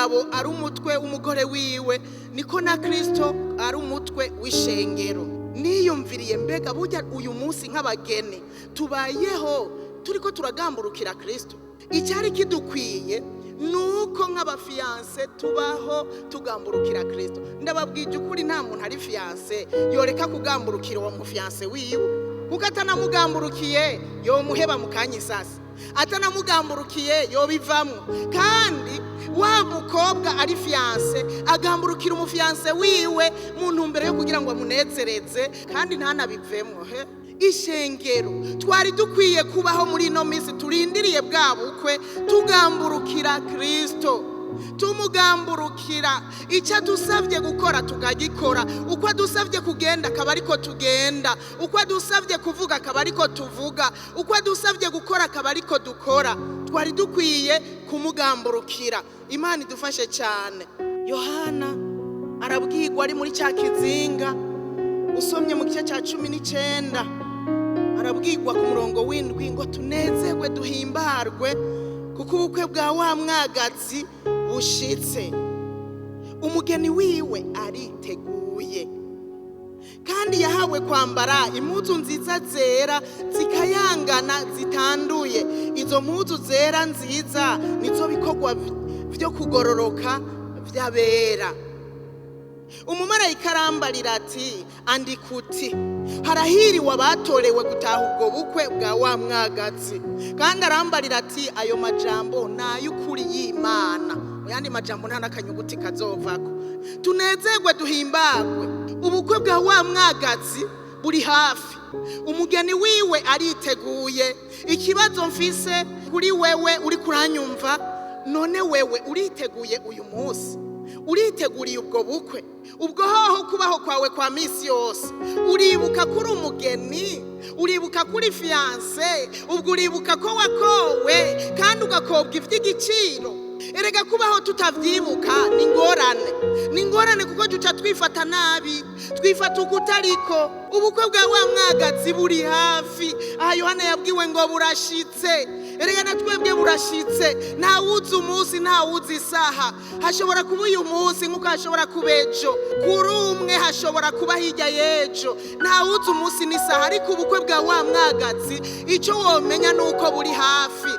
Umugabo ari umutwe w'umugore wiwe, niko na Kristo ari umutwe w'ishengero. Niyumviriye, mbega burya uyu munsi nk'abageni tubayeho turiko turagamburukira Kristo? Icyari kidukwiye nuko nk'aba fiancés tubaho tugamburukira Kristo. Ndababwije ukuri, nta muntu ari fiancé yoreka kugamburukira uwo mu fiancé wiwe, kuko atanamugamburukiye yomuheba mu kanya isasi, atanamugamburukiye yobivamwo. Kandi wa mukobwa ari fiancée agamburukira umu fiancé wiwe mu ntumbero yo kugira ngo amunezereze, kandi ntanabivemwo. He ishengero, twari dukwiye kubaho muri ino minsi turindiriye bwa bukwe tugamburukira Kristo, tumugamburukira. Icyo adusabye gukora tukagikora, uko adusabye kugenda akaba ariko tugenda, uko adusabye kuvuga akaba ariko tuvuga, uko adusabye gukora akaba ariko dukora. Twari dukwiye kumugamburukira. Imana idufashe cyane. Yohana arabwirwa ari muri cya kizinga. Usomye mu gice cya 19, arabwirwa ku murongo w'indwi ngo: "Tunezerwe, duhimbarwe, kuko ubukwe bwa wa mwagazi bushitse, umugeni wiwe ariteguye, kandi yahawe kwambara impuzu nziza zera zikayangana zitanduye. Izo mpuzu zera nziza nizo bikorwa byo kugororoka by'abera." Umumarayika arambarira ati: "Andika uti: Harahiriwe abatorewe gutaha ubwo bukwe bwa wa mwagazi." Kandi arambarira ati: "Ayo majambo ni ay'ukuri y'Imana." Mu yandi majambo, nta n'akanyuguti kazovako. Tunezerwe, duhimbagwe, ubukwe bwa wa mwagazi buri hafi, umugeni wiwe ariteguye. Ikibazo mfise kuri wewe uri kuranyumva: none wewe uriteguye uyu munsi? Uriteguriye ubwo bukwe? Ubwo hoho kubaho kwawe kwa minsi yose, uribuka kuri umugeni? Uribuka kuri fiancé? Ubwo uribuka ko wakowe kandi ugakobwa iby'igiciro? Erega kubaho tutavyibuka ni ingorane, ni ingorane, kuko duca twifata nabi, twifata ukutariko. Ubukwe bwa wa mwagazi buri hafi. Aha Yohana yabwiwe ngo burashitse. Erega na twebwe burashitse. Ntawuzi umunsi, ntawuzi isaha. Hashobora kuba uyu munsi nk'uko hashobora kuba ejo, kuri umwe hashobora kuba hirya y'ejo. Ntawuzi umunsi n'isaha, ariko ubukwe bwa wa mwagazi, icyo womenya ni uko buri hafi.